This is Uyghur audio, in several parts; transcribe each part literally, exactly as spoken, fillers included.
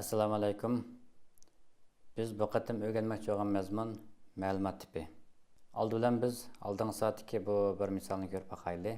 ئەسسالامۇئەلەيكۇم. بىز بۇ قېتىم ئۆگەنمەكچى بولغان مەزمۇن مەلۇمات تىپى. ئالدى بىلەن بىز ئالدىنقى سائەتتىكى بۇ بىر مىسالنى كۆرۈپ باقايلى.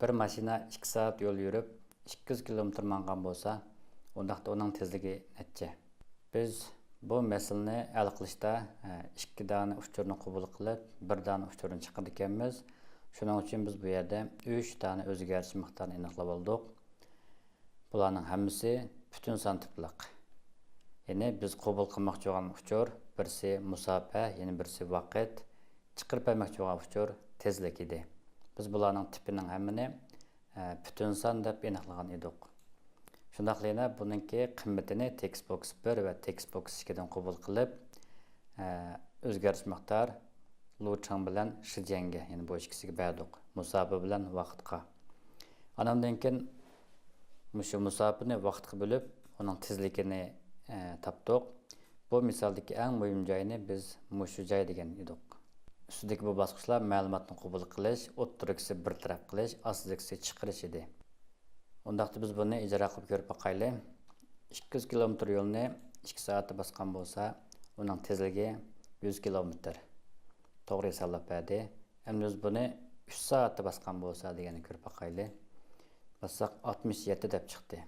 بىر ماشىنا ئىككى سائەت يول يۈرۈپ، ئىككى يۈز كىلومېتىر ماڭغان بولسا، ئۇنداقتا ئۇنىڭ تېزلىكى نەچچە؟ بىز بۇ مەسىلىنى ھەل قىلىشتا، ئە، ئىككى دانە ئۇچۇرنى قوبۇل قىلىپ، بىر دانە ئۇچۇرنى چىقىرىدىكەنمىز. شۇنىڭ ئۈچۈن بىز بۇ يەردە ئۈچ دانە ئۆزگەرتىش مىقدارىنى ئېنىقلاپ ئالدۇق. بۇلارنىڭ ھەممىسى پۈتۈن سان تىپلىق. يەنى بىز قوبۇل قىلماقچى بولغان ئۇچۇر، بىرسى مۇساپە، يەنە بىرسى ۋاقىت، چىقىرىپ بەرمەكچى بولغان ئۇچۇر تېزلىك ئىدى. بىز بۇلارنىڭ تىپىنىڭ ھەممىنى، ئە، پۈتۈن سان دەپ ئېنىقلىغان ئىدۇق. شۇنداقلا يەنە بۇنىڭكى قىممىتىنى تېكىست بوكس بىر ۋە تېكىست بوكس ئىككىدىن قوبۇل قىلىپ، ئە، ئۆزگەرتىش مىقدار لۇچېڭ بىلەن شىجيەنگە، يەنى بۇ ئىككىسىگە بەردۇق. مۇساپە بىلەن ۋاقىتقا. ئاناندىن كېيىن مۇشۇ مۇساپىنى ۋاقىتقا بۆلۈپ، ئۇنىڭ تېزلىكىنى، ئە، تاپتۇق. بۇ مىسالدىكى ئەڭ مۇھىم جاينى بىز مۇشۇ جاي دېگەن ئىدۇق. ئۈستىدىكى بۇ باسقۇچلار مەلۇماتنى قوبۇل قىلىش، ئوتتۇرىسى بىر تەرەپ قىلىش، ئاستىدىكىسى چىقىرىش ئىدى. ئۇنداقتا بىز بۇنى ئىجرا قىلىپ كۆرۈپ باقايلى. ئىككى يۈز كىلومېتىر يولنى ئىككى سائەتتە باسقان بولسا، ئۇنىڭ تېزلىكى يۈز كىلومېتىر. توغرا ھېسابلاپ بەردى. ئەمدى بىز بۇنى ئۈچ سائەتتە باسقان بولسا دېگەننى كۆرۈپ باقايلى. باسساق، ئاتمىش يەتتە دەپ چىقتى.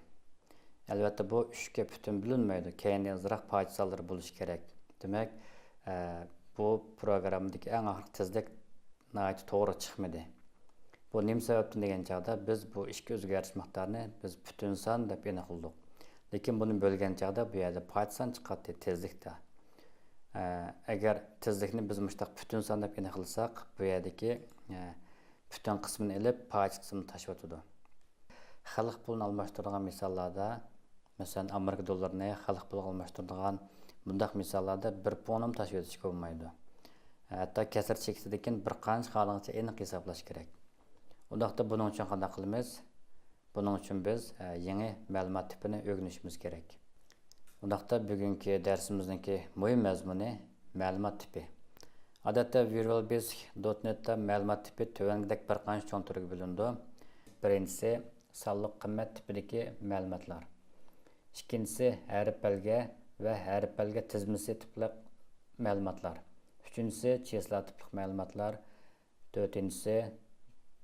ئەلۋەتتە، بۇ ئۈچكە پۈتۈن بۆلۈنمەيدۇ. كەينىدە ئازراق پاچە سانلىرى بولۇشى كېرەك. دېمەك، ئە، بۇ پروگراممىدىكى ئەڭ ئاخىرقى تېزلىك ناھايىتى توغرا چىقمىدى. بۇ نېمە سەۋەبتىن دېگەن چاغدا، بىز بۇ ئىككى ئۆزگەرتىش مىقدارىنى بىز پۈتۈن سان دەپ ئېنىقلىدۇق. لېكىن بۇنى بۆلگەن چاغدا بۇ يەردە پاچە سان چىقاتتى تېزلىكتە. ئە، ئەگەر تېزلىكنى بىز مۇشۇنداق پۈتۈن سان دەپ ئېنىقلىساق، بۇ يەردىكى، ئە، پۈتۈن قىسمىنى ئېلىپ، پاچە قىسمىنى تاشلىۋېتىدۇ. خەلق پۇلىنى ئالماشتۇرىدىغان مىساللاردا، مەسىلەن، ئامېرىكا دوللىرىنى خەلق پۇلىغا ئالماشتۇرىدىغان بۇنداق مىساللاردا بىر پونىمۇ تاشلىۋېتىشكە بولمايدۇ. ھەتتا كەسىر چېكىتىدىكىن بىر قانچە خالىغىنىچە ئېنىق ھېسابلاش كېرەك. ئۇنداقتا بۇنىڭ ئۈچۈن قانداق قىلىمىز؟ بۇنىڭ ئۈچۈن بىز، ئە، يېڭى مەلۇمات تىپىنى ئۆگىنىشىمىز كېرەك. ئۇنداقتا بۈگۈنكى دەرسىمىزنىڭكى مۇھىم مەزمۇنى مەلۇمات تىپى. ئادەتتە ۋىژۇئال بەيسىك دوت نېتتا مەلۇمات تىپى تۆۋەندىكىدەك بىر قانچە چوڭ تۈرگە بۆلۈنىدۇ. بىرىنچىسى، سانلىق قىممەت تىپىدىكى مەلۇماتلار. ئىككىنچىسى، ھەرپ بەلگە ۋە ھەرپ بەلگە تىزمىسى تىپلىق مەلۇماتلار. ئۈچىنچىسى، چىسلا تىپلىق مەلۇماتلار. تۆتىنچىسى،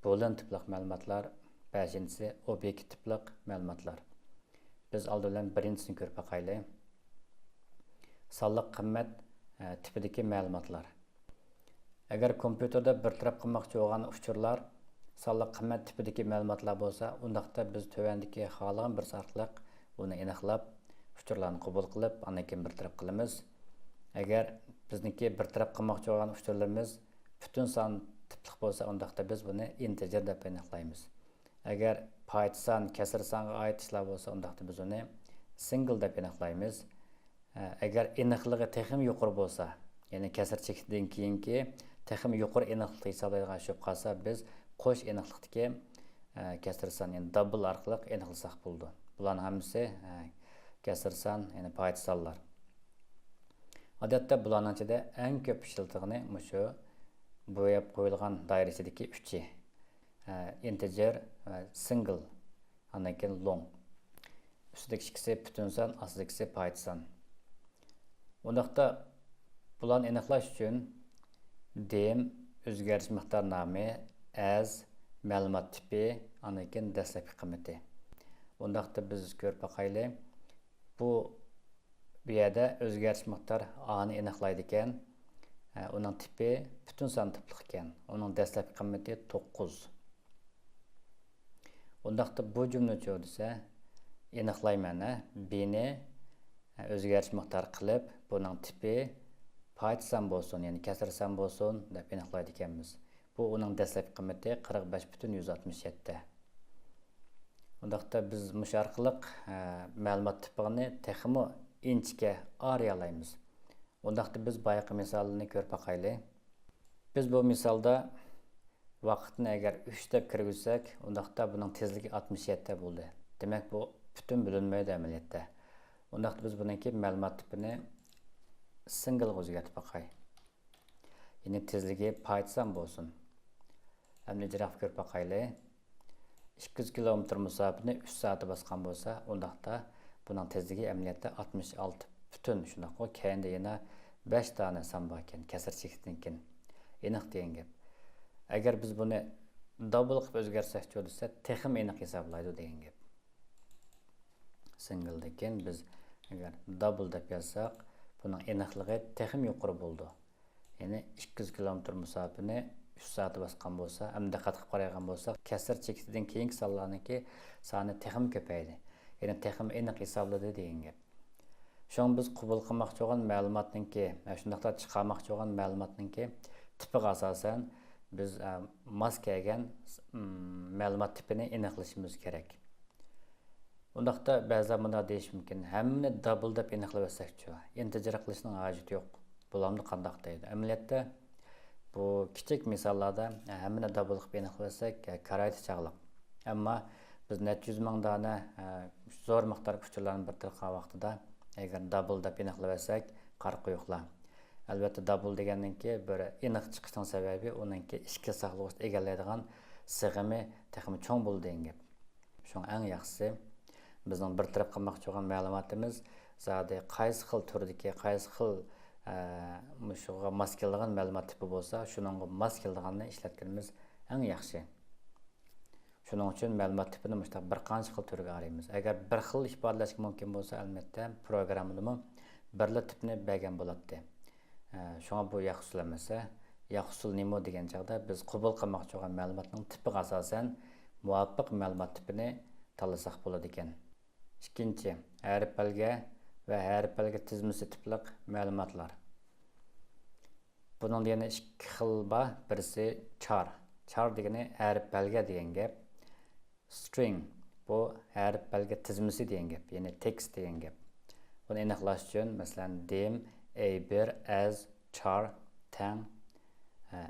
بولىن تىپلىق مەلۇماتلار. بەشىنچىسى، ئوبيېكت تىپلىق مەلۇماتلار. بىز ئالدى بىلەن بىرىنچىسىنى كۆرۈپ باقايلى. سانلىق قىممەت، ئە، تىپىدىكى مەلۇماتلار. ئەگەر كومپيۇتېردا بىر تەرەپ قىلماقچى بولغان ئۇچۇرلار سانلىق قىممەت تىپىدىكى مەلۇماتلار بولسا، ئۇنداقتا بىز تۆۋەندىكى خالىغان بىرسى ئارقىلىق ئۇنى ئېنىقلاپ، ئۇچۇرلارنى قوبۇل قىلىپ، ئاندىن كېيىن بىر تەرەپ قىلىمىز. ئەگەر بىزنىڭكى بىر تەرەپ قىلماقچى بولغان ئۇچۇرلىرىمىز پۈتۈن سان تىپلىق بولسا، ئۇنداقتا بىز بۇنى ئىنتېجېر دەپ ئېنىقلايمىز. ئەگەر پاچە سان، كەسىر سانغا ئائىت ئىشلار بولسا، ئۇنداقتا بىز ئۇنى سىنگل دەپ ئېنىقلايمىز. ئەگەر ئېنىقلىقى تېخىمۇ يۇقىرى بولسا، يەنى كەسىر چېكىتىدىن كېيىنكى تېخىمۇ يۇقىرى ئېنىقلىقتا ھېسابلايدىغان ئىش بولۇپ قالسا، بىز قوش ئېنىقلىقتىكى، ئە، كەسىر سان، يەنى دابل ئارقىلىق ئېنىقلىساق بولىدۇ. بۇلارنىڭ ھەممىسى، ئە، كەسىر سان، يەنى پاچە سانلار. ئادەتتە بۇلارنىڭ ئىچىدە ئەڭ كۆپ ئىشلىتىدىغىنى مۇشۇ بوياپ قويۇلغان دائىرە ئىچىدىكى ئۈچى. ئە، ئىنتېجېر ۋە سىنگل، ئاندىن كېيىن لونگ. ئۈستىدىكى ئىككىسى پۈتۈن سان، ئاستىدىكىسى پاچە سان. ئۇنداقتا بۇلارنى ئېنىقلاش ئۈچۈن دىم، ئۆزگەرتىش مىقدار نامى، ئەز، مەلۇمات تىپى، ئاندىن كېيىن دەسلەپكى قىممىتى. ئۇنداقتا بىز كۆرۈپ باقايلى. بۇ، بۇ يەردە ئۆزگەرتىش مىقدار ئانى ئېنىقلايدىكەن. ئە، ئۇنىڭ تىپى پۈتۈن سان تىپلىق ئىكەن. ئۇنىڭ دەسلەپكى قىممىتى توققۇز. ئۇنداقتا بۇ جۈملىچۇ دېسە، ئېنىقلايمەن، ھە، بىنى، ھە، ئۆزگەرتىش مىقدار قىلىپ، بۇنىڭ تىپى پاچە سان بولسۇن، يەنى كەسىر سان بولسۇن دەپ ئېنىقلايدىكەنمىز. بۇ ئۇنىڭ دەسلەپكى قىممىتى قىرىق بەش پۈتۈن يۈز ئاتمىش يەتتە. ئۇنداقتا بىز مۇشۇ ئارقىلىق، ھە، مەلۇمات تىپىنى تېخىمۇ ئىنچىكە ئايرىيالايمىز. ئۇنداقتا بىز بايىقى مىسالنى كۆرۈپ باقايلى. بىز بۇ مىسالدا ۋاقىتنى ئەگەر ئۈچ دەپ كىرگۈزسەك، ئۇنداقتا بۇنىڭ تېزلىكى ئاتمىش يەتتە بولدى. دېمەك، بۇ پۈتۈن بۆلۈنمەيدۇ ئەمەلىيەتتە. ئۇنداقتا بىز بۇنىڭكى مەلۇمات تىپىنى سىنگلغا ئۆزگەرتىپ باقاي. يەنى تېزلىكى پاچە سان بولسۇن. ئەمدى ئىجرا قىلىپ كۆرۈپ باقايلى. ئىككى يۈز كىلومېتىر مۇساپىنى ئۈچ سائەتتە باسقان بولسا، ئۇنداقتا بۇنىڭ تېزلىكى ئەمەلىيەتتە ئاتمىش ئالتە پۈتۈن، شۇنداققۇ، كەينىدە يەنە بەش دانە سان باركەن، كەسىر چېكىتىدىن كېيىن. ئېنىق دېگەن گەپ. ئەگەر بىز بۇنى دابل قىلىپ ئۆزگەرتسەكچۇ دېسە، تېخىمۇ ئېنىق ھېسابلايدۇ دېگەن گەپ. سىنگلدىن كېيىن بىز ئەگەر دابل دەپ يازساق، بۇنىڭ ئېنىقلىقى تېخىمۇ يۇقىرى بولىدۇ. يەنى ئىككى يۈز كىلومېتىر مۇساپىنى ئۈچ سائەتتە باسقان بولسا، ئەمدى دىققەت قىلىپ قارايدىغان بولساق، كەسىر چېكىتىدىن كېيىنكى سانلارنىڭكى سانى تېخىمۇ كۆپەيدى. يەنى تېخىمۇ ئېنىق ھېسابلىدى دېگەن گەپ. شۇڭا بىز قوبۇل قىلماقچى بولغان مەلۇماتنىڭكى، شۇنداقلا چىقارماقچى بولغان مەلۇماتنىڭكى تىپىغا ئاساسەن، بىز، ئە، ماس كەلگەن، م، مەلۇمات تىپىنى ئېنىقلىشىمىز كېرەك. ئۇنداقتا بەزىلەر مۇنداق دېيىشى مۇمكىن، ھەممىنى دابل دەپ ئېنىقلىۋەتسەكچۇ؟ ئىنتېجېر قىلىشنىڭ ھاجىتى يوق. بولامدۇ قانداق دەيدۇ. ئەمەلىيەتتە بۇ كىچىك مىساللاردا ھەممىنى دابل قىلىپ ئېنىقلىۋەتسەك، كارايتى چاغلىق. ئەمما بىز نەچچە يۈز مىڭ دانە، زور مىقدار ئۇچۇرلارنى بىر تەرەپ قىلغان ۋاقتىدا، ئەگەر دابل دەپ ئېنىقلىۋەتسەك، قارا قويۇقلا. ئەلۋەتتە، دابل دېگەننىڭكى بىر ئېنىق چىقىشنىڭ سەۋەبى ئۇنىڭكى ئىككى ساقلىغۇچ ئىگىلەيدىغان سىغىمى تېخىمۇ چوڭ بولىدۇ دېگەن گەپ. شۇڭا ئەڭ ياخشىسى، بىزنىڭ بىر تەرەپ قىلماقچى بولغان مەلۇماتىمىز زادى قايسى خىل تۈردىكى، قايسى خىل، ئە، مۇشۇغا ماس كېلىدىغان مەلۇمات تىپى بولسا، شۇنىڭغا ماس كېلىدىغاننى ئىشلەتكىنىمىز ئەڭ ياخشى. شۇنىڭ ئۈچۈن مەلۇمات تىپىنى مۇشۇنداق بىر قانچە خىل تۈرگە ئايرىيمىز. ئەگەر بىر خىل ئىپادىلەشكە مۇمكىن بولسا، ئەلۋەتتە، پروگراممىدىمۇ بىرلا تىپنى بەرگەن بولاتتى. ئە، شۇڭا بۇ ياخشى ئۇسۇل ئەمەس. ياخشى ئۇسۇل نېمە دېگەن چاغدا، بىز قوبۇل قىلماقچى بولغان مەلۇماتنىڭ تىپىغا ئاساسەن مۇۋاپىق مەلۇمات تىپىنى تاللىساق بولىدىكەن. ئىككىنچى، ھەرپ بەلگە ۋە ھەرپ بەلگە تىزمىسى تىپلىق مەلۇماتلار. بۇنىڭدا يەنە ئىككى خىل بار. بىرسى چار. چار دېگىنى ھەرپ بەلگە دېگەن گەپ. سترىڭ، بۇ ھەرپ بەلگە تىزمىسى دېگەن گەپ، يەنى تېكىست دېگەن گەپ. بۇنى ئېنىقلاش ئۈچۈن، مەسىلەن، دىم، ئەي بىر، ئەز، چار، تەڭ،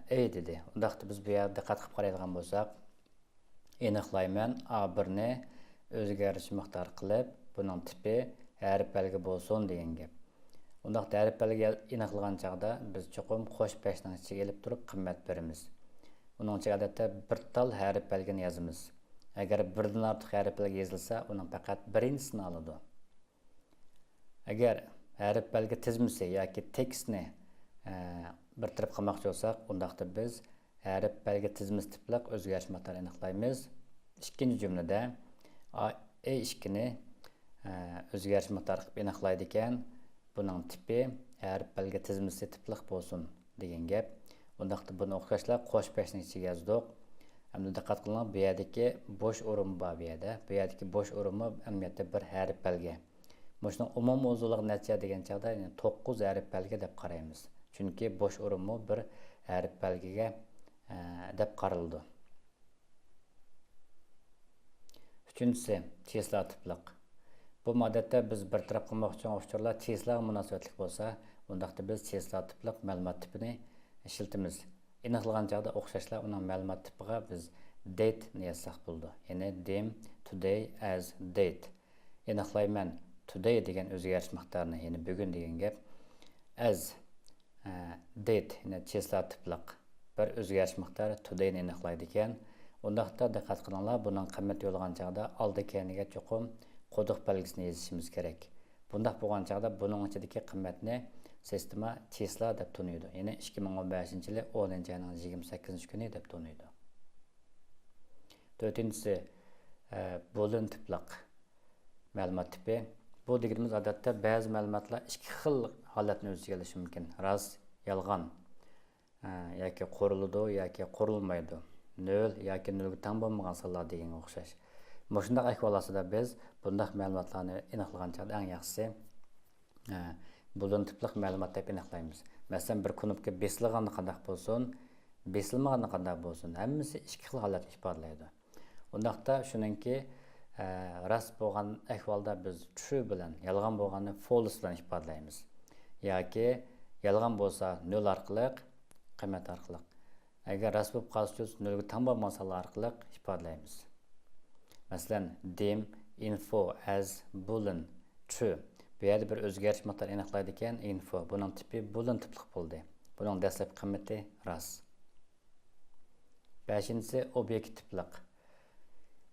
ئەي دېدى. ئۇنداقتا بىز بۇ يەردە دىققەت قىلىپ قارايدىغان بولساق، ئېنىقلايمەن، ئا بىرنى ئۆزگەرتىش مىقدار قىلىپ، بۇنىڭ تىپى ھەرپ بەلگە بولسۇن دېگەن گەپ. ئۇنداقتا ھەرپ بەلگە ئېنىقلىغان چاغدا بىز چوقۇم قوش بەشنىڭ ئىچىگە ئېلىپ تۇرۇپ قىممەت بېرىمىز. ئۇنىڭ ئىچىگە ئادەتتە بىر تال ھەرپ بەلگىنى يازىمىز. ئەگەر بىردىن ئارتۇق ھەرپ بەلگە يېزىلسا، ئۇنىڭ پەقەت بىرىنچىسىنى ئالىدۇ. ئەگەر ھەرپ بەلگە تىزمىسى ياكى تېكىستنى، ئە، بىر تەرەپ قىلماقچى بولساق، ئۇنداقتا بىز ھەرپ بەلگە تىزمىسى تىپلىق ئۆزگەرتىش مىقدارىنى ئېنىقلايمىز. ئىككىنچى جۈملىدە ئا، ئەي ئىككىنى، ئە، ئۆزگەرتىش مىقدارى قىلىپ ئېنىقلايدىكەن، بۇنىڭ تىپى ھەرپ بەلگە تىزمىسى تىپلىق بولسۇن دېگەن گەپ. ئۇنداقتا بۇنى ئوخشاشلا قوش بەشنىڭ ئىچىگە يازدۇق. ئەمدى دىققەت قىلىڭ، بۇ يەردىكى بوش ئورۇن بار بۇ يەردە. بۇ يەردىكى بوش ئورۇنمۇ ئەمەلىيەتتە بىر ھەرپ بەلگە. مۇشۇنىڭ ئومۇمىي ئۇزۇنلۇقى نەچچە دېگەن چاغدا، يەنى توققۇز ھەرپ بەلگە دەپ قارايمىز. چۈنكى بوش ئورۇنمۇ بىر ھەرپ بەلگىگە، ئە، دەپ قارىلىدۇ. ئۈچىنچىسى، چىسلا تىپلىق. بۇ ئادەتتە بىز بىر تەرەپ قىلماقچى بولغان ئۇچۇرلار چىسلاغا مۇناسىۋەتلىك بولسا، ئۇنداقتا بىز چىسلا تىپلىق مەلۇمات تىپىنى ئىشلىتىمىز. ئېنىقلىغان چاغدا ئوخشاشلا ئۇنىڭ مەلۇمات تىپىغا بىز دېيت نى يازساق بولىدۇ. يەنى دىم، تۇدەي، ئەز، دېيت. ئېنىقلايمەن، تۇدەي دېگەن ئۆزگەرتىش مىقدارىنى، يەنى بۈگۈن دېگەن گەپ. ئەز، ئە، دېيت، يەنى چىسلا تىپلىق بىر ئۆزگەرتىش مىقدارى تۇدەينى ئېنىقلايدىكەن. ئۇنداقتا دىققەت قىلىڭلار، بۇنىڭ قىممىتى يوللىغان چاغدا ئالدى كەينىگە چوقۇم قودۇق بەلگىسىنى يېزىشىمىز كېرەك. بۇنداق بولغان چاغدا بۇنىڭ ئىچىدىكى قىممەتنى سىستېما چىسلا دەپ تونۇيدۇ، يەنى ئىككى مىڭ ئون بەشىنچى يىلى ئونىنچى ئاينىڭ يىگىرمە سەككىزىنچى كۈنى دەپ تونۇيدۇ. تۆتىنچىسى، ئە، بولىن تىپلىق مەلۇمات تىپى. بۇ دېگىنىمىز، ئادەتتە، بەزى مەلۇماتلار ئىككى خىل ھالەتنى ئۆز ئىچىگە ئېلىشى مۇمكىن. راست، يالغان، ئە، ياكى قۇرۇلىدۇ ياكى قۇرۇلمايدۇ. نۆل ياكى نۆلگە تەڭ بولمىغان سانلار دېگەنگە ئوخشاش. مۇشۇنداق ئەھۋال ئاستىدا بىز بۇنداق مەلۇماتلارنى ئېنىقلىغان چاغدا ئەڭ ياخشىسى، ئە، بولۇن تىپلىق مەلۇمات دەپ ئېنىقلايمىز. مەسىلەن، بىر كۇنۇپكا بېسىلغاندا قانداق بولسۇن، بېسىلمىغاندا قانداق بولسۇن، ھەممىسى ئىككى خىل ھالەتنى ئىپادىلەيدۇ. ئۇنداقتا شۇنىڭكى، ئە، راست بولغان ئەھۋالدا بىز ترۇ بىلەن، يالغان بولغاننى فولس بىلەن ئىپادىلەيمىز. ياكى يالغان بولسا نۆل ئارقىلىق، قىممەت ئارقىلىق. ئەگەر راست بولۇپ قالسا، نۆلگە تەڭ بولمىغان سانلار ئارقىلىق ئىپادىلەيمىز. مەسىلەن، دىم، ئىنفو، ئەز، بولىن، ترۇ. بۇ يەردە بىر ئۆزگەرتىش مىقدارى ئېنىقلايدىكەن، ئىنفو. بۇنىڭ تىپى بولىن تىپلىق بولدى. بۇنىڭ دەسلەپكى قىممىتى راست. بەشىنچىسى، ئوبيېكت تىپلىق.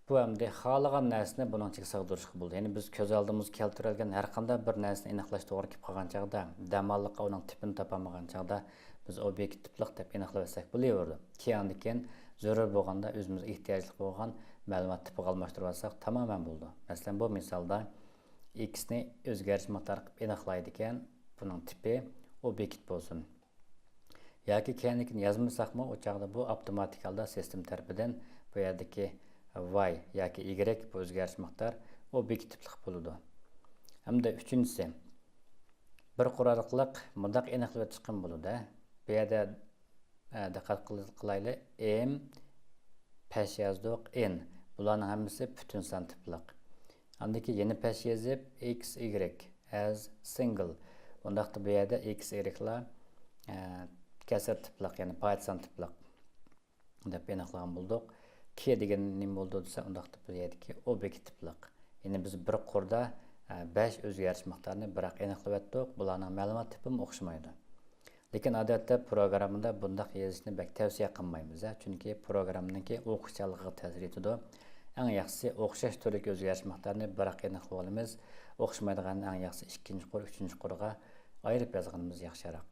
بۇ ئەمدى خالىغان نەرسىنى بۇنىڭ ئىچىگە سىغدۇرۇشقا بولىدۇ. يەنى بىز كۆز ئالدىمىزغا كەلتۈرۈلگەن ھەر قانداق بىر نەرسىنى ئېنىقلاش توغرا كېلىپ قالغان چاغدا، دەماللىققا ئۇنىڭ تىپىنى تاپالمىغان چاغدا، بىز ئوبيېكت تىپلىق دەپ ئېنىقلىۋەتسەك بولۇۋېرىدۇ. كېيىن ئاندىن كېيىن زۆرۈر بولغاندا ئۆزىمىزگە ئېھتىياجلىق بولغان مەلۇمات تىپىگە ئالماشتۇرۇۋالساق تامامەن بولىدۇ. مەسىلەن، بۇ مىسالدا ئېكسنى ئۆزگەرتمە تارقىپ ئېنىقلايدىكەن، بۇنىڭ تىپى ئوبيېكت بولسۇن. ياكى كەينىكىنى يازمىساقمۇ، ئۇ چاغدا بۇ ئاپتوماتىك ھالدا سىستېما تەرىپىدىن بۇ يەردىكى ۋاي ياكى ئىگرېك بۇ ئۆزگەرتىش مىقدار ئوبيېكت تىپلىق بولىدۇ. ھەمدە ئۈچىنچىسى، بىر قۇر ئارقىلىق مۇنداق ئېنىقلاپ چىققىلى بولىدۇ. بۇ يەردە، ئە، دىققەت قىل-، قىلايلى، ئېم، پەش يازدۇق، ئېن. بۇلارنىڭ ھەممىسى پۈتۈن سان تىپلىق. ئاندىن كېيىن يەنە پەش يېزىپ، ئېكس، ئىگرېك، ئەز سىنگل. ئۇنداقتا بۇ يەردە ئېكس، ئىگرېكلار، ئە، كەسىر تىپلىق، يەنى پايدا سان تىپلىق دەپ ئېنىقلىغان بولدۇق. كې دېگەن نېمە بولىدۇ دېسە، ئۇنداقتا بۇ يەردىكى ئوبيېكت تىپلىق. يەنى بىز بىر قۇردا، ئە، بەش ئۆزگەرتىش مىقدارىنى بىراق ئېنىقلىۋەتتۇق. بۇلارنىڭ مەلۇمات تىپىمۇ ئوخشىمايدۇ. لېكىن ئادەتتە پروگراممىدا بۇنداق يېزىشنى بەك تەۋسىيە قىلمايمىز، ھە، چۈنكى پروگراممىنىڭكى ئوقۇشچانلىقىغا تەسىر يېتىدۇ. ئەڭ ياخشىسى ئوخشاش تۈردىكى ئۆزگەرتىش مىقدارىنى بىراق ئېنىقلىۋالىمىز. ئوخشىمايدىغاننى ئەڭ ياخشىسى ئىككىنچى قۇر، ئۈچىنچى قۇرغا ئايرىپ يازغىنىمىز ياخشىراق.